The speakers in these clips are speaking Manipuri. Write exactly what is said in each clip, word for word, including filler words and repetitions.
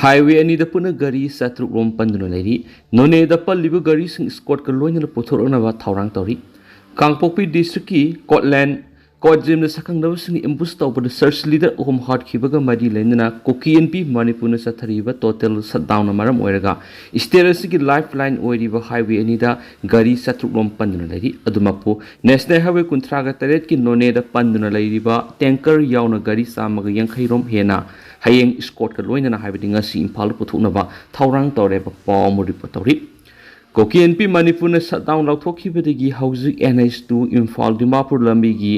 ꯍꯥꯏꯋꯦ ꯑꯅꯤꯗ ꯄꯨꯟꯅ ꯒꯥꯔꯤ ꯆꯥꯇ꯭ꯔꯨꯛ ꯔꯣꯝ ꯄꯟꯗꯨꯅ ꯂꯩꯔꯤ꯫ ꯅꯣꯅꯦꯗ ꯄꯜꯂꯤꯕ ꯒꯥꯔꯤꯁꯤꯡ ꯏꯁꯀꯣꯔꯠꯀ ꯂꯣꯏꯅꯅ ꯄꯨꯊꯣꯔꯛꯅꯕ ꯊꯧꯔꯥꯡ ꯇꯧꯔꯤ꯫ ꯀꯥꯡꯄꯣꯛꯄꯤ ꯗꯤꯁꯇ꯭ꯔꯤꯛꯀꯤ ꯀꯣꯠꯂꯦꯟ ꯀꯣꯠꯖꯤꯝꯅ ꯁꯛꯈꯪꯅꯕꯁꯤꯡꯅ ꯑꯦꯝꯕꯨꯁ ꯇꯧꯕꯗ ꯆꯔꯆ ꯂꯤꯗꯔ ꯑꯍꯨꯝ ꯍꯥꯠꯈꯤꯕꯒ ꯃꯔꯤ ꯂꯩꯅꯅ ꯀꯨꯀꯤ ꯑꯦꯟ ꯄꯤ ꯃꯅꯤꯄꯨꯔꯅ ꯆꯠꯊꯔꯤꯕ ꯇꯣꯇꯦꯜ ꯁꯠꯗꯥꯎꯟꯅ ꯃꯔꯝ ꯑꯣꯏꯔꯒ ꯁ꯭ꯇꯦꯠ ꯑꯁꯤꯒꯤ ꯂꯥꯏꯐ ꯂꯥꯏꯟ ꯑꯣꯏꯔꯤꯕ ꯍꯥꯏꯋꯦ ꯑꯅꯤꯗ ꯒꯥꯔꯤ ꯆꯥꯇ꯭ꯔꯨꯛ ꯔꯣꯝ ꯄꯟꯗꯨꯅ ꯂꯩꯔꯤ꯫ ꯑꯗꯨꯃꯛꯄꯨ ꯅꯦꯁꯅꯦꯜ ꯍꯥꯏꯋꯦ ꯀꯨꯟꯊ꯭ꯔꯥꯒ ꯇꯔꯦꯠꯀꯤ ꯅꯣꯅꯦꯗ ꯄꯟꯗꯨꯅ ꯂꯩꯔꯤꯕ ꯇꯦꯡꯀꯔ ꯌꯥꯎꯅ ꯒꯥꯔꯤ ꯆꯥꯝꯃꯒ ꯌꯥꯡꯈꯩ ꯔꯣꯝ ꯍꯦꯟꯅ ꯍꯌꯦꯡ ꯏꯁꯀꯣꯔꯠꯀ ꯂꯣꯏꯅꯅ, ꯍꯥꯏꯕꯗꯤ ꯉꯁꯤ ꯏꯝꯐꯥꯜꯗ ꯄꯨꯊꯣꯛꯅꯕ ꯊꯧꯔꯥꯡ ꯇꯧꯔꯦ ꯍꯥꯏꯕ ꯄꯥꯎ ꯑꯃ ꯔꯤꯄꯣꯔꯠ ꯇꯧꯔꯤ꯫ ꯀꯨꯀꯤ ꯑꯦꯟ ꯄꯤ ꯃꯅꯤꯄꯨꯔꯅ ꯁꯠꯗꯥꯎꯟ ꯂꯥꯎꯊꯣꯛꯈꯤꯕꯗꯒꯤ ꯍꯧꯖꯤꯛ N H two Imphal Dimapur ꯂꯝꯕꯤꯒꯤ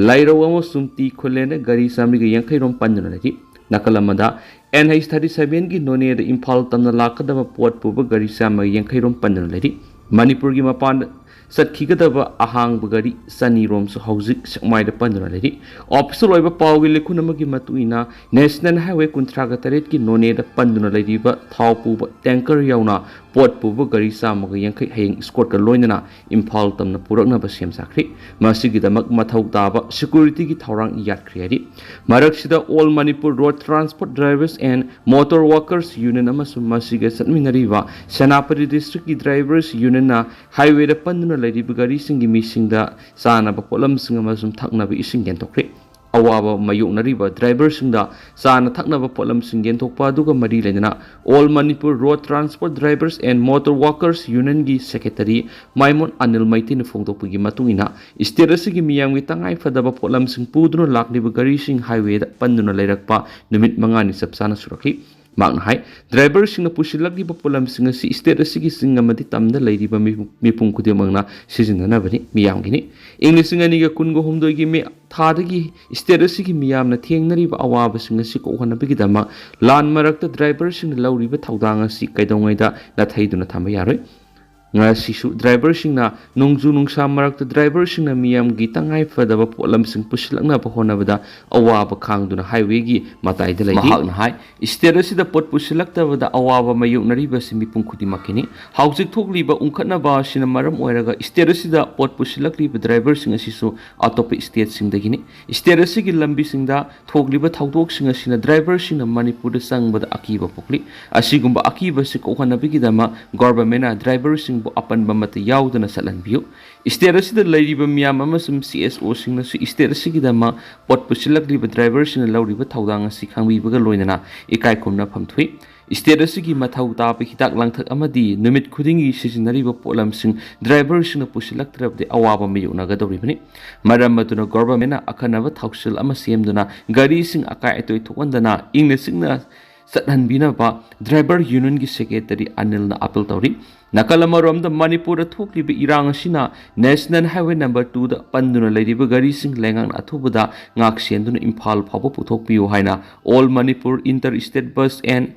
ꯂꯩꯔꯧ ꯑꯃꯁꯨꯡ ꯇꯤ ꯈꯨꯂꯦꯟꯗ ꯒꯥꯔꯤ ꯆꯥꯝꯃꯔꯤꯒ ꯌꯥꯡꯈꯩ ꯔꯣꯝ ꯄꯟꯗꯨꯅ ꯂꯩꯔꯤ꯫ ꯅꯥꯀꯜ ꯑꯃꯗ, ꯑꯦꯟ ꯑꯩꯆ ꯊꯥꯔꯇꯤ ꯁꯚꯦꯟꯒꯤ ꯅꯣꯅꯦꯗ ꯏꯝꯐꯥꯜ ꯇꯝꯅ ꯂꯥꯛꯀꯗꯕ ꯄꯣꯠ ꯄꯨꯕ ꯒꯥꯔꯤ ꯆꯥꯝꯃꯒ ꯌꯥꯡꯈꯩ ꯔꯣꯝ ꯄꯟꯗꯨꯅ ꯂꯩꯔꯤ꯫ ꯃꯅꯤꯄꯨꯔꯒꯤ ꯃꯄꯥꯟꯗ ꯆꯠꯈꯤꯒꯗꯕ ꯑꯍꯥꯡꯕ ꯒꯥꯔꯤ ꯆꯅꯤ ꯔꯣꯝꯁꯨ ꯍꯧꯖꯤꯛ ꯁꯦꯛꯃꯥꯏꯗ ꯄꯟꯗꯨꯅ ꯂꯩꯔꯤ꯫ ꯑꯣꯐꯤꯁꯤꯌꯦꯜ ꯑꯣꯏꯕ ꯄꯥꯎꯒꯤ ꯂꯤꯈꯨꯟ ꯑꯃꯒꯤ ꯃꯇꯨꯡ ꯏꯟꯅ, ꯅꯦꯁꯅꯦꯜ ꯍꯥꯏꯋꯦ ꯀꯨꯟꯊ꯭ꯔꯥꯒ ꯇꯔꯦꯠꯀꯤ ꯅꯣꯅꯦꯗ ꯄꯟꯗꯨꯅ ꯂꯩꯔꯤꯕ ꯊꯥꯎ ꯄꯨꯕ ꯇꯦꯡꯀꯔ ꯌꯥꯎꯅ ꯄꯣꯠ ꯄꯨꯕ ꯒꯥꯔꯤ ꯆꯥꯝꯃꯒ ꯌꯥꯡꯈꯩ ꯍꯌꯦꯡ ꯏꯁꯀꯣꯔꯠꯀ ꯂꯣꯏꯅꯅ ꯏꯝꯐꯥꯜ ꯇꯝꯅ ꯄꯨꯔꯛꯅꯕ ꯁꯦꯝ ꯁꯥꯈ꯭ꯔꯦ꯫ ꯃꯁꯤꯒꯤꯗꯃꯛ ꯃꯊꯧ ꯇꯥꯕ ꯁꯦꯀ꯭ꯌꯨꯔꯤꯇꯤꯒꯤ ꯊꯧꯔꯥꯡ ꯌꯥꯠꯈ꯭ꯔꯦ ꯍꯥꯏꯔꯤ꯫ ꯃꯔꯛꯁꯤꯗ, All Manipur Road Transport Drivers and Motor Workers Union ꯑꯃꯁꯨꯡ ꯃꯁꯤꯒ ꯆꯠꯃꯤꯟꯅꯔꯤꯕ ꯁꯦꯅꯥꯄꯇꯤ ꯗꯤꯁꯇ꯭ꯔꯤꯛꯀꯤ ꯗ꯭ꯔꯥꯏꯚꯔꯁ ꯌꯨꯅꯤꯌꯟꯅ ꯍꯥꯏꯋꯦꯗ ꯄꯟꯗꯨꯅ ꯂꯩꯔꯤꯕ ꯒꯥꯔꯤꯁꯤꯡꯒꯤ ꯃꯤꯁꯤꯡꯗ ꯆꯥꯅꯕ ꯄꯣꯠꯂꯝꯁꯤꯡ ꯑꯃꯁꯨꯡ ꯊꯛꯅꯕ ꯏꯁꯤꯡ ꯌꯦꯟꯊꯣꯛꯈ꯭ꯔꯦ꯫ ꯑꯋꯥꯕ ꯃꯥꯌꯣꯛꯅꯔꯤꯕ ꯗ꯭ꯔꯥꯏꯚꯔꯁꯤꯡꯗ ꯆꯥꯅ ꯊꯛꯅꯕ ꯄꯣꯠꯂꯝꯁꯤꯡ ꯌꯦꯟꯊꯣꯛꯄ ꯑꯗꯨꯒ ꯃꯔꯤ ꯂꯩꯅꯅ All Manipur Road Transport Drivers and Motor Workers Unionꯒꯤ ꯁꯦꯀ꯭ꯔꯦꯇꯔꯤ ꯃꯥꯏꯃꯣꯟ ꯑꯅꯤꯜ ꯃꯩꯇꯩꯅ ꯐꯣꯡꯗꯣꯛꯄꯒꯤ ꯃꯇꯨꯡ ꯏꯟꯅ, ꯁ꯭ꯇꯦꯠ ꯑꯁꯤꯒꯤ ꯃꯤꯌꯥꯝꯒꯤ ꯇꯉꯥꯏ ꯐꯗꯕ ꯄꯣꯠꯂꯝꯁꯤꯡ ꯄꯨꯗꯨꯅ ꯂꯥꯛꯂꯤꯕ ꯒꯥꯔꯤꯁꯤꯡ ꯍꯥꯏꯋꯦꯗ ꯄꯟꯗꯨꯅ ꯂꯩꯔꯛꯄ ꯅꯨꯃꯤꯠ ꯃꯉꯥꯅꯤ ꯆꯞ ꯆꯥꯅ ꯁꯨꯔꯛꯂꯤ꯫ ꯃꯍꯥꯛꯅ ꯍꯥꯏ, ꯗ꯭ꯔꯥꯏꯚꯔꯁꯤꯡꯅ ꯄꯨꯁꯤꯜꯂꯛꯂꯤꯕ ꯄꯣꯠꯂꯝꯁꯤꯡ ꯑꯁꯤ ꯁ꯭ꯇꯦꯠ ꯑꯁꯤꯒꯤ ꯆꯤꯡ ꯑꯃꯗꯤ ꯇꯝꯗ ꯂꯩꯔꯤꯕ ꯃꯤꯄꯨꯝ, ꯃꯤꯄꯨꯝ ꯈꯨꯗꯤꯡꯃꯛꯅ ꯁꯤꯖꯤꯟꯅꯅꯕꯅꯤ, ꯃꯤꯌꯥꯝꯒꯤꯅꯤ꯫ ꯏꯪ ꯂꯤꯁꯤꯡ ꯑꯅꯤꯒ ꯀꯨꯟꯒ ꯍꯨꯝꯗꯣꯏꯒꯤ ꯃꯦ ꯊꯥꯗꯒꯤ ꯁ꯭ꯇꯦꯠ ꯑꯁꯤꯒꯤ ꯃꯤꯌꯥꯝꯅ ꯊꯦꯡꯅꯔꯤꯕ ꯑꯋꯥꯕꯁꯤꯡ ꯑꯁꯤ ꯀꯣꯛꯍꯟꯅꯕꯒꯤꯗꯃꯛ ꯂꯥꯟ ꯃꯔꯛꯇ ꯗ꯭ꯔꯥꯏꯚꯔꯁꯤꯡꯅ ꯂꯧꯔꯤꯕ ꯊꯧꯗꯥꯡ ꯑꯁꯤ ꯀꯩꯗꯧꯉꯩꯗ ꯅꯥꯊꯩꯗꯨꯅ ꯊꯝꯕ ꯌꯥꯔꯣꯏ꯫ ꯉꯁꯤꯁꯨ ꯗ꯭ꯔꯥꯏꯚꯔꯁꯤꯡꯅ ꯅꯣꯡꯖꯨ ꯅꯨꯡꯁꯥ ꯃꯔꯛꯇ ꯗ꯭ꯔꯥꯏꯚꯔꯁꯤꯡꯅ ꯃꯤꯌꯥꯝꯒꯤ ꯇꯉꯥꯏ ꯐꯗꯕ ꯄꯣꯠꯂꯝꯁꯤꯡ ꯄꯨꯁꯤꯜꯂꯛꯅꯕ ꯍꯣꯠꯅꯕꯗ ꯑꯋꯥꯕ ꯈꯥꯡꯗꯨꯅ ꯍꯥꯏꯋꯦꯒꯤ ꯃꯇꯥꯏꯗ ꯂꯩꯔꯤ꯫ ꯃꯍꯥꯛꯅ ꯍꯥꯏ, ꯁ꯭ꯇꯦꯠ ꯑꯁꯤꯗ ꯄꯣꯠ ꯄꯨꯁꯤꯜꯂꯛꯇꯕꯗ ꯑꯋꯥꯕ ꯃꯥꯌꯣꯛꯅꯔꯤꯕꯁꯤ ꯃꯤꯄꯨꯝ ꯈꯨꯗꯤꯡꯃꯛꯀꯤꯅꯤ꯫ ꯍꯧꯖꯤꯛ ꯊꯣꯛꯂꯤꯕ ꯎꯪꯈꯠꯅꯕ ꯑꯁꯤꯅ ꯃꯔꯝ ꯑꯣꯏꯔꯒ ꯁ꯭ꯇꯦꯠ ꯑꯁꯤꯗ ꯄꯣꯠ ꯄꯨꯁꯤꯜꯂꯛꯂꯤꯕ ꯗ꯭ꯔꯥꯏꯚꯔꯁꯤꯡ ꯑꯁꯤꯁꯨ ꯑꯇꯣꯞꯄ ꯁ꯭ꯇꯦꯠꯁꯤꯡꯗꯒꯤꯅꯤ꯫ ꯁ꯭ꯇꯦꯠ ꯑꯁꯤꯒꯤ ꯂꯝꯕꯤꯁꯤꯡꯗ ꯊꯣꯛꯂꯤꯕ ꯊꯧꯗꯣꯛꯁꯤꯡ ꯑꯁꯤꯅ ꯗ꯭ꯔꯥꯏꯚꯔꯁꯤꯡꯅ ꯃꯅꯤꯄꯨꯔꯗ ꯆꯪꯕꯗ ꯑꯀꯤꯕ ꯄꯣꯛꯂꯤ꯫ ꯑꯁꯤꯒꯨꯝꯕ ꯑꯀꯤꯕ ꯑꯁꯤ ꯀꯣꯛꯍꯟꯅꯕꯒꯤꯗꯃꯛ ꯒꯣꯚꯔꯟꯃꯦꯟꯠꯅ ꯗ꯭ꯔꯥꯏꯚꯔꯁꯤꯡꯕꯨ ꯑꯄꯟꯕ ꯑꯃꯠꯇ ꯌꯥꯎꯗꯅ ꯆꯠꯍꯟꯕꯤꯌꯨ꯫ ꯁ꯭ꯇꯦꯠ ꯑꯁꯤꯗ ꯂꯩꯔꯤꯕ ꯃꯤꯌꯥꯝ ꯑꯃꯁꯨꯡ ꯁꯤ ꯑꯦꯁ ꯑꯣꯁꯤꯡꯅꯁꯨ ꯁ꯭ꯇꯦꯠ ꯑꯁꯤꯒꯤꯗꯃꯛ ꯄꯣꯠ ꯄꯨꯁꯤꯜꯂꯛꯂꯤꯕ ꯗ꯭ꯔꯥꯏꯚꯔꯁꯤꯡꯅ ꯂꯧꯔꯤꯕ ꯊꯧꯗꯥꯡ ꯑꯁꯤ ꯈꯪꯕꯤꯕꯒ ꯂꯣꯏꯅꯅ ꯏꯀꯥꯏ ꯈꯨꯝꯅꯐꯝ ꯊꯣꯛꯏ꯫ ꯁ꯭ꯇꯦꯠ ꯑꯁꯤꯒꯤ ꯃꯊꯧ ꯇꯥꯕ ꯍꯤꯗꯥꯛ ꯂꯥꯡꯊꯛ ꯑꯃꯗꯤ ꯅꯨꯃꯤꯠ ꯈꯨꯗꯤꯡꯒꯤ ꯁꯤꯖꯤꯟꯅꯔꯤꯕ ꯄꯣꯠꯂꯝꯁꯤꯡ ꯗ꯭ꯔꯥꯏꯚꯔꯁꯤꯡꯅ ꯄꯨꯁꯤꯜꯂꯛꯇ꯭ꯔꯕꯗꯤ ꯑꯋꯥꯕ ꯃꯥꯌꯣꯛꯅꯒꯗꯧꯔꯤꯕꯅꯤ꯫ ꯃꯔꯝ ꯑꯗꯨꯅ ꯒꯣꯚꯔꯟꯃꯦꯟꯠꯅ ꯑꯈꯟꯅꯕ ꯊꯧꯁꯤꯜ ꯑꯃ ꯁꯦꯝꯗꯨꯅ ꯒꯥꯔꯤꯁꯤꯡ ꯑꯀꯥꯏ ꯑꯇꯣꯏ ꯊꯣꯛꯍꯟꯗꯅ ꯏꯪꯅ ꯆꯤꯛꯅ ꯆꯠꯍꯟꯕꯤꯅꯕ ꯗ꯭ꯔꯥꯏꯚꯔ ꯌꯨꯅꯤꯌꯟꯒꯤ ꯁꯦꯀ꯭ꯔꯦꯇꯔꯤ ꯑꯅꯤꯜꯅ ꯑꯥꯄꯤꯜ ꯇꯧꯔꯤ꯫ ꯅꯥꯀꯜ ꯑꯃꯔꯣꯝꯗ ꯃꯅꯤꯄꯨꯔꯗ ꯊꯣꯛꯂꯤꯕ ꯏꯔꯥꯡ ꯑꯁꯤꯅ ꯅꯦꯁꯅꯦꯜ ꯍꯥꯏꯋꯦ ꯅꯝꯕꯔ ꯇꯨꯗ ꯄꯟꯗꯨꯅ ꯂꯩꯔꯤꯕ ꯒꯥꯔꯤꯁꯤꯡ ꯂꯩꯉꯥꯛꯅ ꯑꯊꯨꯕꯗ ꯉꯥꯛ ꯁꯦꯟꯗꯨꯅ ꯏꯝꯐꯥꯜ ꯐꯥꯎꯕ ꯄꯨꯊꯣꯛꯄꯤꯌꯨ ꯍꯥꯏꯅ all Manipur inter state bus and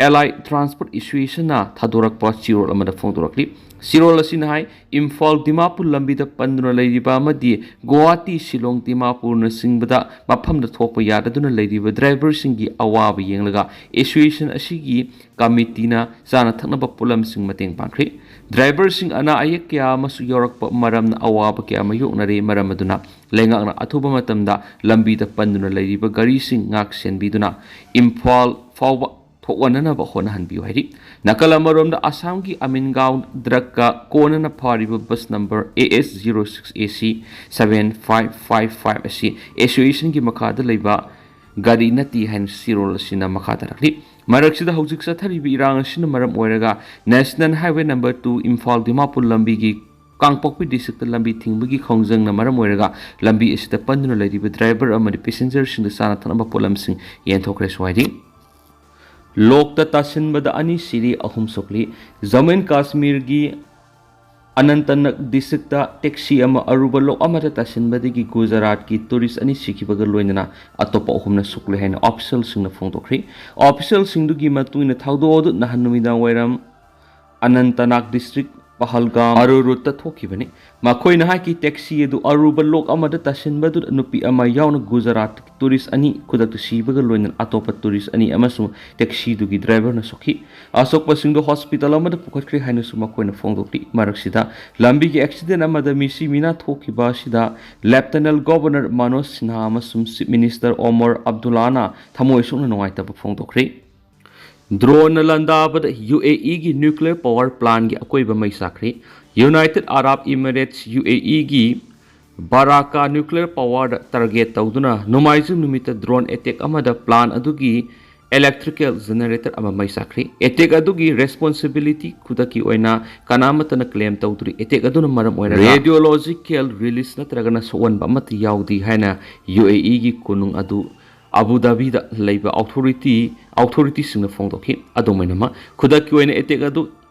allied transport ꯑꯦꯁꯣꯁꯤꯌꯦꯁꯟꯅ ꯊꯥꯗꯣꯔꯛꯄ ꯆꯦꯔꯣꯜ ꯑꯃꯗ ꯐꯣꯡꯗꯣꯔꯛꯂꯤ꯫ ꯆꯦꯔꯣꯜ ꯑꯁꯤꯅ ꯍꯥꯏ, ꯏꯝꯐꯥꯜ ꯗꯤꯃꯥꯄꯨꯔ ꯂꯝꯕꯤꯗ ꯄꯟꯗꯨꯅ ꯂꯩꯔꯤꯕ ꯑꯃꯗꯤ ꯒꯨꯋꯥꯍꯥꯇꯤ, ꯁꯤꯂꯣꯡ, ꯗꯤꯃꯥꯄꯨꯔꯅꯆꯤꯡꯕꯗ ꯃꯐꯝꯗ ꯊꯣꯛꯄ ꯌꯥꯗꯗꯨꯅ ꯂꯩꯔꯤꯕ ꯗ꯭ꯔꯥꯏꯚꯔꯁꯤꯡꯒꯤ ꯑꯋꯥꯕ ꯌꯦꯡꯂꯒ ꯑꯦꯁꯣꯁꯤꯌꯦꯁꯟ ꯑꯁꯤꯒꯤ ꯀꯃꯤꯇꯤꯅ ꯆꯥꯅ ꯊꯛꯅꯕ ꯄꯣꯠꯂꯝꯁꯤꯡ ꯃꯇꯦꯡ ꯄꯥꯡꯈ꯭ꯔꯤ꯫ ꯗ꯭ꯔꯥꯏꯚꯔꯁꯤꯡ ꯑꯅꯥ ꯑꯌꯦꯛ ꯀꯌꯥ ꯑꯃꯁꯨ ꯌꯥꯎꯔꯛꯄ ꯃꯔꯝꯅ ꯑꯋꯥꯕ ꯀꯌꯥ ꯃꯥꯌꯣꯛꯅꯔꯦ꯫ ꯃꯔꯝ ꯑꯗꯨꯅ ꯂꯩꯉꯥꯛꯅ ꯑꯊꯨꯕ ꯃꯇꯝꯗ ꯂꯝꯕꯤꯗ ꯄꯟꯗꯨꯅ ꯂꯩꯔꯤꯕ ꯒꯥꯔꯤꯁꯤꯡ ꯉꯥꯛ ꯁꯦꯟꯕꯤꯗꯨꯅ ꯏꯝꯐꯥꯜ ꯐꯥꯎꯕ ꯊꯣꯛꯍꯟꯅꯅꯕ ꯍꯣꯠꯅꯍꯟꯕꯤꯌꯨ ꯍꯥꯏꯔꯤ꯫ ꯅꯥꯀꯜ ꯑꯃꯔꯣꯝꯗ ꯑꯁꯥꯝꯒꯤ ꯑꯃꯤꯟꯒꯥꯎ ꯗ꯭ꯔꯛꯀ ꯀꯣꯟꯅꯅ ꯐꯥꯔꯤꯕ bus number A S zero six A C seven five five five ꯑꯁꯤ ꯑꯦꯁꯣꯁꯤꯌꯦꯁꯟꯒꯤ ꯃꯈꯥꯗ ꯂꯩꯕ ꯒꯥꯔꯤ ꯅꯠꯇꯦ ꯍꯥꯏꯅ ꯆꯦꯔꯣꯜ ꯑꯁꯤꯅ ꯃꯈꯥ ꯇꯥꯔꯛꯂꯤ꯫ ꯃꯔꯛꯁꯤꯗ ꯍꯧꯖꯤꯛ ꯆꯠꯊꯔꯤꯕ ꯏꯔꯥꯡ ꯑꯁꯤꯅ ꯃꯔꯝ ꯑꯣꯏꯔꯒ national highway number two Imphal Dimapur ꯂꯝꯕꯤꯒꯤ ꯀꯥꯡꯄꯣꯛꯄꯤ ꯗꯤꯁꯇ꯭ꯔꯤꯛꯇ ꯂꯝꯕꯤ ꯊꯤꯡꯕꯒꯤ ꯈꯣꯡꯖꯪꯅ ꯃꯔꯝ ꯑꯣꯏꯔꯒ ꯂꯝꯕꯤ ꯑꯁꯤꯗ ꯄꯟꯗꯨꯅ ꯂꯩꯔꯤꯕ ꯗ꯭ꯔꯥꯏꯚꯔ ꯑꯃꯗꯤ ꯄꯦꯁꯦꯟꯖꯔꯁꯤꯡꯗ ꯆꯥꯅ ꯊꯛꯅꯕ ꯄꯣꯠꯂꯝꯁꯤꯡ ꯌꯦꯟꯊꯣꯛꯈ꯭ꯔꯦꯁꯨ ꯍꯥꯏꯔꯤ꯫ ꯂꯣꯛꯇ ꯇꯥꯁꯤꯟꯕꯗ ꯑꯅꯤ ꯁꯤꯔꯤ, ꯑꯍꯨꯝ ꯁꯣꯛꯂꯤ꯫ ꯖꯝꯃꯨ ꯑꯦꯟ ꯀꯥꯁꯃꯤꯔꯒꯤ ꯑꯅꯟꯇꯅꯥꯒ ꯗꯤꯁꯇ꯭ꯔꯤꯛꯇ ꯇꯦꯛꯁꯤ ꯑꯃ ꯑꯔꯨꯕ ꯂꯣꯛ ꯑꯃꯗ ꯇꯥꯁꯤꯟꯕꯗꯒꯤ ꯒꯨꯖꯔꯥꯠꯀꯤ ꯇꯨꯔꯤꯁ ꯑꯅꯤ ꯁꯤꯈꯤꯕꯒ ꯂꯣꯏꯅꯅ ꯑꯇꯣꯞꯄ ꯑꯍꯨꯝꯅ ꯁꯣꯛꯂꯦ ꯍꯥꯏꯅ ꯑꯣꯐꯤꯁꯤꯌꯦꯜꯁꯤꯡꯅ ꯐꯣꯡꯗꯣꯛꯈ꯭ꯔꯤ꯫ ꯑꯣꯐꯤꯁꯤꯌꯦꯜꯁꯤꯡꯗꯨꯒꯤ ꯃꯇꯨꯡ ꯏꯟꯅ ꯊꯧꯗꯣꯛ ꯑꯗꯨ ꯅꯍꯥꯟ ꯅꯨꯃꯤꯗꯥꯡ ꯋꯥꯏꯔꯝ ꯑꯅꯟꯇꯅꯥꯒ ꯗꯤꯁꯇ꯭ꯔꯤꯛ ꯄꯍꯜꯒꯥꯝ ꯑꯔꯨꯔꯨꯠꯇ ꯊꯣꯛꯈꯤꯕꯅꯤ꯫ ꯃꯈꯣꯏꯅ ꯍꯥꯏꯈꯤ, ꯇꯦꯛꯁꯤ ꯑꯗꯨ ꯑꯔꯨꯕ ꯂꯣꯛ ꯑꯃꯗ ꯇꯥꯁꯤꯟꯕꯗꯨꯗ ꯅꯨꯄꯤ ꯑꯃ ꯌꯥꯎꯅ ꯒꯨꯖꯔꯥꯠꯀꯤ ꯇꯨꯔꯤꯁ ꯑꯅꯤ ꯈꯨꯗꯛꯇ ꯁꯤꯕꯒ ꯂꯣꯏꯅꯅ ꯑꯇꯣꯞꯄ ꯇꯨꯔꯤꯁ ꯑꯅꯤ ꯑꯃꯁꯨꯡ ꯇꯦꯛꯁꯤꯗꯨꯒꯤ ꯗ꯭ꯔꯥꯏꯚꯔꯅ ꯁꯣꯛꯈꯤ꯫ ꯑꯁꯣꯛꯄꯁꯤꯡꯗꯨ ꯍꯣꯁꯄꯤꯇꯥꯜ ꯑꯃꯗ ꯄꯨꯈꯠꯈ꯭ꯔꯦ ꯍꯥꯏꯅꯁꯨ ꯃꯈꯣꯏꯅ ꯐꯣꯡꯗꯣꯛꯂꯤ꯫ ꯃꯔꯛꯁꯤꯗ ꯂꯝꯕꯤꯒꯤ ꯑꯦꯛꯁꯤꯗꯦꯟ ꯑꯃꯗ ꯃꯤꯁꯤ ꯃꯤꯅꯥ ꯊꯣꯛꯈꯤꯕ ꯑꯁꯤꯗ ꯂꯦꯐꯇꯅꯦꯟ ꯒꯣꯚꯔꯅꯔ ꯃꯅꯣꯖ ꯁꯤꯟꯍꯥ ꯑꯃꯁꯨꯡ ꯆꯤꯐ ꯃꯤꯅꯤꯁꯇꯔ ꯑꯣꯃꯔ ꯑꯕꯗꯨꯜꯂꯥꯅ ꯊꯃꯣꯏ ꯁꯣꯛꯅ ꯅꯨꯡꯉꯥꯏꯇꯕ ꯐꯣꯡꯗꯣꯛꯈ꯭ꯔꯦ꯫ ꯗ꯭ꯔꯣꯟꯅ ꯂꯥꯟꯗꯥꯕꯗ ꯌꯨ ꯑꯦ ꯏꯒꯤ ꯅ꯭ꯌꯨꯀ꯭ꯂꯤꯌꯔ ꯄꯥꯋꯔ ꯄ꯭ꯂꯥꯟꯒꯤ ꯑꯀꯣꯏꯕ ꯃꯩ ꯆꯥꯛꯈ꯭ꯔꯦ꯫ ꯌꯨꯅꯥꯏꯇꯦꯗ ꯑꯔꯥꯕ ꯏꯃꯤꯔꯦꯠꯁ, ꯌꯨ ꯑꯦ ꯏꯒꯤ ꯕꯥꯔꯥꯀꯥ ꯅ꯭ꯌꯨꯀ꯭ꯂꯤꯌꯔ ꯄꯥꯋꯔꯗ ꯇꯥꯔꯒꯦꯠ ꯇꯧꯗꯨꯅ ꯅꯣꯡꯃꯥꯏꯖꯤꯡ ꯅꯨꯃꯤꯠꯇ ꯗ꯭ꯔꯣꯟ ꯑꯦꯇꯦꯛ ꯑꯃꯗ ꯄ꯭ꯂꯥꯟ ꯑꯗꯨꯒꯤ ꯏꯂꯦꯛꯇ꯭ꯔꯤꯀꯦꯜ ꯖꯦꯅꯦꯔꯦꯇꯔ ꯑꯃ ꯃꯩ ꯆꯥꯛꯈ꯭ꯔꯦ꯫ ꯑꯦꯇꯦꯛ ꯑꯗꯨꯒꯤ ꯔꯦꯁꯄꯣꯟꯁꯤꯕꯤꯂꯤꯇꯤ ꯈꯨꯗꯛꯀꯤ ꯑꯣꯏꯅ ꯀꯅꯥꯃꯠꯇꯅ ꯀ꯭ꯂꯦꯝ ꯇꯧꯗ꯭ꯔꯤ꯫ ꯑꯦꯇꯦꯛ ꯑꯗꯨꯅ ꯃꯔꯝ ꯑꯣꯏꯔꯒ ꯔꯦꯗꯤꯑꯣꯂꯣꯖꯤꯀꯦꯜ ꯔꯤꯂꯤꯁ ꯅꯠꯇ꯭ꯔꯒꯅ ꯁꯣꯛꯍꯟꯕ ꯑꯃꯠꯇ ꯌꯥꯎꯗꯦ ꯍꯥꯏꯅ ꯌꯨ ꯑꯦ ꯏꯒꯤ ꯀꯣꯅꯨꯡ ꯑꯗꯨ ꯑꯕꯨ ꯙꯥꯕꯤꯗ ꯂꯩꯕ ꯑꯣꯊꯣꯔꯤꯇꯤ, ꯑꯣꯊꯣꯔꯤꯇꯤꯁꯤꯡꯅ ꯐꯣꯡꯗꯣꯛꯈꯤ꯫ ꯑꯗꯨꯝ ꯑꯣꯏꯅꯃꯛ, ꯈꯨꯗꯛꯀꯤ ꯑꯣꯏꯅ ꯑꯦꯇꯦꯛ ꯑꯗꯨ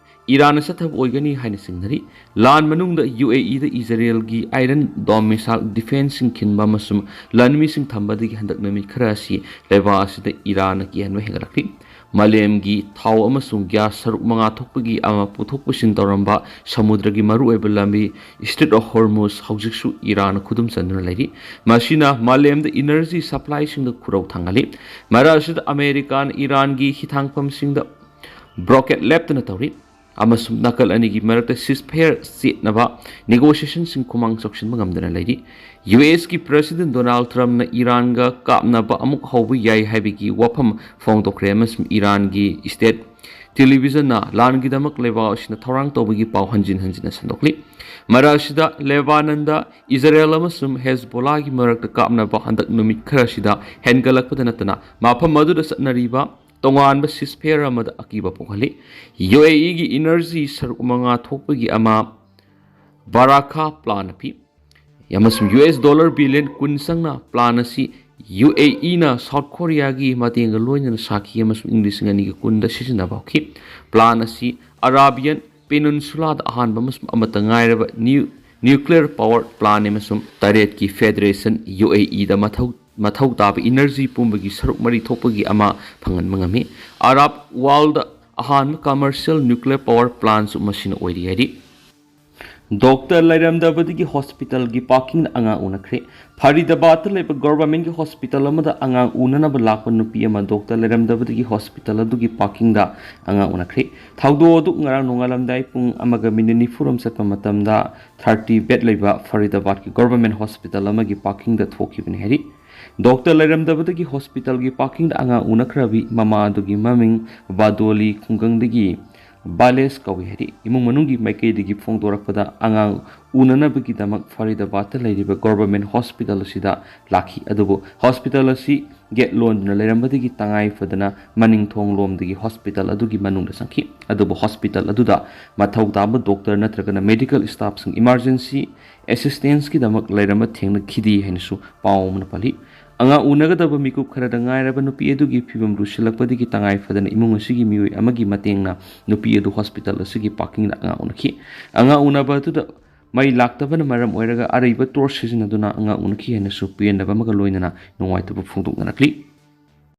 ꯏꯔꯥꯟꯅ ꯆꯠꯊꯕ ꯑꯣꯏꯒꯅꯤ ꯍꯥꯏꯅ ꯆꯤꯡꯅꯔꯤ꯫ ꯂꯥꯟ ꯃꯅꯨꯡꯗ ꯌꯨ ꯑꯦ ꯏꯗ ꯏꯖꯔꯦꯜꯒꯤ ꯑꯥꯏꯔꯟ ꯗꯣꯝ ꯃꯤꯁꯥꯏꯜ ꯗꯤꯐꯦꯟꯁꯁꯤꯡ ꯈꯤꯟꯕ ꯑꯃꯁꯨꯡ ꯂꯥꯟꯃꯤꯁꯤꯡ ꯊꯝꯕꯗꯒꯤ ꯍꯟꯗꯛ ꯅꯨꯃꯤꯠ ꯈꯔ ꯑꯁꯤ ꯂꯩꯕꯥꯛ ꯑꯁꯤꯗ ꯏꯔꯥꯟꯅ ꯀꯤꯍꯟꯕ ꯍꯦꯟꯒꯠꯂꯛꯂꯤ꯫ ꯃꯥꯂꯦꯝꯒꯤ ꯊꯥꯎ ꯑꯃꯁꯨꯡ ꯒ꯭ꯌꯥꯁ ꯁꯔꯨꯛ ꯃꯉꯥ ꯊꯣꯛꯄꯒꯤ ꯑꯃ ꯄꯨꯊꯣꯛ ꯄꯨꯁꯤꯟ ꯇꯧꯔꯝꯕ ꯁꯃꯨꯗ꯭ꯔꯒꯤ ꯃꯔꯨꯑꯣꯏꯕ ꯂꯝꯕꯤ ꯏꯁꯇ꯭ꯔꯤꯠ ꯑꯣꯐ ꯍꯣꯔꯃꯨꯖ ꯍꯧꯖꯤꯛꯁꯨ ꯏꯔꯥꯟꯅ ꯈꯨꯗꯨꯝ ꯆꯟꯗꯨꯅ ꯂꯩꯔꯤ꯫ ꯃꯁꯤꯅ ꯃꯥꯂꯦꯝꯗ ꯏꯅꯔꯖꯤ ꯁꯄ꯭ꯂꯥꯏꯁꯤꯡꯗ ꯈꯨꯔꯧ ꯊꯥꯡꯍꯜꯂꯤ꯫ ꯃꯔꯛ ꯑꯁꯤꯗ ꯑꯃꯦꯔꯤꯀꯥꯅ ꯏꯔꯥꯟꯒꯤ ꯍꯤꯊꯥꯡꯐꯝꯁꯤꯡꯗ ꯕ꯭ꯔꯣꯀꯦꯠ ꯂꯦꯞꯇꯅ ꯇꯧꯔꯤ ꯑꯃꯁꯨꯡ ꯅꯥꯀꯜ ꯑꯅꯤꯒꯤ ꯃꯔꯛꯇ ꯁꯤꯁꯐꯦꯌꯔ ꯆꯦꯠꯅꯕ ꯅꯦꯒꯣꯁꯤꯌꯦꯁꯟꯁꯤꯡ ꯈꯨꯃꯥꯡ ꯆꯥꯎꯁꯤꯟꯕ ꯉꯝꯗꯅ ꯂꯩꯔꯤ꯫ ꯌꯨ ꯑꯦꯁꯀꯤ ꯄ꯭ꯔꯦꯁꯤꯗꯦꯟ ꯗꯣꯅꯥꯜꯗ ꯇ꯭ꯔꯝꯞꯅ ꯏꯔꯥꯟꯒ ꯀꯥꯞꯅꯕ ꯑꯃꯨꯛ ꯍꯧꯕ ꯌꯥꯏ ꯍꯥꯏꯕꯒꯤ ꯋꯥꯐꯝ ꯐꯣꯡꯗꯣꯛꯈ꯭ꯔꯦ ꯑꯃꯁꯨꯡ ꯏꯔꯥꯟꯒꯤ ꯁ꯭ꯇꯦꯠ ꯇꯦꯂꯤꯚꯤꯖꯟꯅ ꯂꯥꯟꯒꯤꯗꯃꯛ ꯂꯩꯕꯥꯛ ꯑꯁꯤꯅ ꯊꯧꯔꯥꯡ ꯇꯧꯕꯒꯤ ꯄꯥꯎ ꯍꯟꯖꯤꯟ ꯍꯟꯖꯤꯟꯅ ꯁꯟꯗꯣꯛꯂꯤ꯫ ꯃꯔꯛ ꯑꯁꯤꯗ ꯂꯦꯕꯥꯅꯟꯗ ꯏꯖꯔꯦꯜ ꯑꯃꯁꯨꯡ ꯍꯦꯖꯕꯣꯂꯥꯒꯤ ꯃꯔꯛꯇ ꯀꯥꯞꯅꯕ ꯍꯟꯗꯛ ꯅꯨꯃꯤꯠ ꯈꯔꯁꯤꯗ ꯍꯦꯟꯒꯠꯂꯛꯄꯗ ꯅꯠꯇꯅ ꯃꯐꯝ ꯑꯗꯨꯗ ꯆꯠꯅꯔꯤꯕ ꯇꯣꯉꯥꯟꯕ ꯁꯤꯁꯐꯦꯌꯔ ꯑꯃꯗ ꯑꯀꯤꯕ ꯄꯣꯛꯍꯜꯂꯤ꯫ ꯌꯨ ꯑꯦ ꯏꯒꯤ ꯏꯅꯔꯖꯤ ꯁꯔꯨꯛ ꯃꯉꯥ ꯊꯣꯛꯄꯒꯤ ꯑꯃ ꯕꯥꯔꯥꯈꯥ ꯄ꯭ꯂꯥꯟ ꯄꯤ ꯑꯃꯁꯨꯡ ꯌꯨ ꯑꯦꯁ ꯗꯣꯂꯔ ꯕꯤꯂꯤꯌꯟ ꯀꯨꯟ ꯆꯪꯅ ꯄ꯭ꯂꯥꯟ ꯑꯁꯤ ꯌꯨ ꯑꯦ ꯏꯅ ꯁꯥꯎꯠ ꯀꯣꯔꯤꯌꯥꯒꯤ ꯃꯇꯦꯡꯒ ꯂꯣꯏꯅꯅ ꯁꯥꯈꯤ ꯑꯃꯁꯨꯡ ꯏꯪ ꯂꯤꯁꯤꯡ ꯑꯅꯤꯒ ꯀꯨꯟꯗ ꯁꯤꯖꯤꯟꯅꯕ ꯍꯧꯈꯤ꯫ ꯄ꯭ꯂꯥꯟ ꯑꯁꯤ ꯑꯔꯥꯕꯤꯌꯟ ꯄꯦꯅꯨꯟꯁꯨꯂꯥꯗ ꯑꯍꯥꯟꯕ ꯑꯃꯁꯨꯡ ꯑꯃꯠꯇ ꯉꯥꯏꯔꯕ ꯅ꯭ꯌꯨ-, ꯅ꯭ꯌꯨꯀ꯭ꯂꯤꯌꯔ ꯄꯥꯋꯔ ꯄ꯭ꯂꯥꯟ ꯑꯃꯁꯨꯡ ꯇꯔꯦꯠꯀꯤ ꯐꯦꯗꯔꯦꯁꯟ ꯌꯨ ꯑꯦ ꯏꯗ ꯃꯊꯧ, ꯃꯊꯧ ꯇꯥꯕ ꯏꯅꯔꯖꯤ ꯄꯨꯝꯕꯒꯤ ꯁꯔꯨꯛ ꯃꯔꯤ ꯊꯣꯛꯄꯒꯤ ꯑꯃ ꯐꯪꯍꯟꯕ ꯉꯝꯃꯤ꯫ ꯑꯔꯥꯕ ꯋꯥꯔꯜꯗ ꯑꯍꯥꯟꯕ commercial nuclear power plantꯁꯨ ꯃꯁꯤꯅ ꯑꯣꯏꯔꯤ ꯍꯥꯏꯔꯤ꯫ ꯗꯣꯛꯇꯔ ꯂꯩꯔꯝꯗꯕꯗꯒꯤ ꯍꯣꯁꯄꯤꯇꯥꯜꯒꯤ ꯄꯥꯔꯀꯤꯡꯗ ꯑꯉꯥꯡ ꯎꯅꯈ꯭ꯔꯦ꯫ ꯐꯔꯤꯗꯕꯥꯗꯇ ꯂꯩꯕ ꯒꯣꯚꯔꯟꯃꯦꯟꯠꯀꯤ ꯍꯣꯁꯄꯤꯇꯥꯜ ꯑꯃꯗ ꯑꯉꯥꯡ ꯎꯅꯅꯕ ꯂꯥꯛꯄ ꯅꯨꯄꯤ ꯑꯃ ꯗꯣꯛꯇꯔ ꯂꯩꯔꯝꯗꯕꯗꯒꯤ ꯍꯣꯁꯄꯤꯇꯥꯜ ꯑꯗꯨꯒꯤ ꯄꯥꯔꯀꯤꯡꯗ ꯑꯉꯥꯡ ꯎꯅꯈ꯭ꯔꯦ꯫ ꯊꯧꯗꯣꯛ ꯑꯗꯨ ꯉꯔꯥꯡ ꯅꯣꯡꯉꯥꯜꯂꯝꯗꯥꯏ ꯄꯨꯡ ꯑꯃꯒ ꯃꯤꯅꯤꯠ ꯅꯤꯐꯨꯔꯣꯝ ꯆꯠꯄ ꯃꯇꯝꯗ ꯊꯥꯔꯇꯤ ꯕꯦꯗ ꯂꯩꯕ ꯐꯔꯤꯗꯕꯥꯗꯀꯤ ꯒꯣꯚꯔꯟꯃꯦꯟꯠ ꯍꯣꯁꯄꯤꯇꯥꯜ ꯑꯃꯒꯤ ꯄꯥꯔꯀꯤꯡꯗ ꯊꯣꯛꯈꯤꯕꯅꯤ ꯍꯥꯏꯔꯤ꯫ ꯗꯣꯛꯇꯔ ꯂꯩꯔꯝꯗꯕꯗꯒꯤ ꯍꯣꯁꯄꯤꯇꯥꯜꯒꯤ ꯄꯥꯔꯀꯤꯡꯗ ꯑꯉꯥꯡ ꯎꯅꯈ꯭ꯔꯕꯤ ꯃꯃꯥ ꯑꯗꯨꯒꯤ ꯃꯃꯤꯡ ꯕꯥꯗꯣꯂꯤ ꯈꯨꯡꯒꯪꯗꯒꯤ ꯕꯥꯂꯦꯁ ꯀꯧꯏ ꯍꯥꯏꯔꯤ꯫ ꯏꯃꯨꯡ ꯃꯅꯨꯡꯒꯤ ꯃꯥꯏꯀꯩꯗꯒꯤ ꯐꯣꯡꯗꯣꯔꯛꯄꯗ ꯑꯉꯥꯡ ꯎꯅꯅꯕꯒꯤꯗꯃꯛ ꯐꯔꯤꯗꯕꯥꯗꯇ ꯂꯩꯔꯤꯕ ꯒꯣꯚꯔꯟꯃꯦꯟꯠ ꯍꯣꯁꯄꯤꯇꯥꯜ ꯑꯁꯤꯗ ꯂꯥꯛꯈꯤ꯫ ꯑꯗꯨꯕꯨ ꯍꯣꯁꯄꯤꯇꯥꯜ ꯑꯁꯤ ꯒꯦꯠ ꯂꯣꯟꯗꯨꯅ ꯂꯩꯔꯝꯕꯗꯒꯤ ꯇꯉꯥꯏ ꯐꯗꯅ ꯃꯅꯤꯡ ꯊꯣꯡ ꯂꯣꯝꯗꯒꯤ ꯍꯣꯁꯄꯤꯇꯥꯜ ꯑꯗꯨꯒꯤ ꯃꯅꯨꯡꯗ ꯆꯪꯈꯤ꯫ ꯑꯗꯨꯕꯨ ꯍꯣꯁꯄꯤꯇꯥꯜ ꯑꯗꯨꯗ ꯃꯊꯧ ꯇꯥꯕ ꯗꯣꯛꯇꯔ ꯅꯠꯇ꯭ꯔꯒꯅ ꯃꯦꯗꯤꯀꯦꯜ ꯁ꯭ꯇꯥꯐꯁꯤꯡ ꯏꯃꯥꯔꯖꯦꯟꯁꯤ ꯑꯦꯁꯤꯁꯇꯦꯟꯁꯀꯤꯗꯃꯛ ꯂꯩꯔꯝꯕ ꯊꯦꯡꯅꯈꯤꯗꯦ ꯍꯥꯏꯅꯁꯨ ꯄꯥꯎ ꯑꯃꯅ ꯄꯜꯂꯤ꯫ ꯑꯉꯥꯡ ꯎꯅꯒꯗꯕ ꯃꯤꯀꯨꯞ ꯈꯔꯗ ꯉꯥꯏꯔꯕ ꯅꯨꯄꯤ ꯑꯗꯨꯒꯤ ꯐꯤꯕꯝ ꯂꯨꯁꯤꯜꯂꯛꯄꯗꯒꯤ ꯇꯉꯥꯏ ꯐꯗꯅ ꯏꯃꯨꯡ ꯑꯁꯤꯒꯤ ꯃꯤꯑꯣꯏ ꯑꯃꯒꯤ ꯃꯇꯦꯡꯅ ꯅꯨꯄꯤ ꯑꯗꯨ ꯍꯣꯁꯄꯤꯇꯥꯜ ꯑꯁꯤꯒꯤ ꯄꯥꯔꯀꯤꯡꯗ ꯑꯉꯥꯡ ꯎꯅꯈꯤ꯫ ꯑꯉꯥꯡ ꯎꯅꯕ ꯑꯗꯨꯗ ꯃꯩ ꯂꯥꯛꯇꯕꯅ ꯃꯔꯝ ꯑꯣꯏꯔꯒ ꯑꯔꯩꯕ ꯇꯣꯔꯆ ꯁꯤꯖꯤꯟꯅꯗꯨꯅ ꯑꯉꯥꯡ ꯎꯅꯈꯤ ꯍꯥꯏꯅꯁꯨ ꯄꯦꯟꯗꯕ ꯑꯃꯒ ꯂꯣꯏꯅꯅ ꯅꯨꯡꯉꯥꯏꯇꯕ ꯐꯣꯡꯗꯣꯛꯅꯔꯛꯂꯤ꯫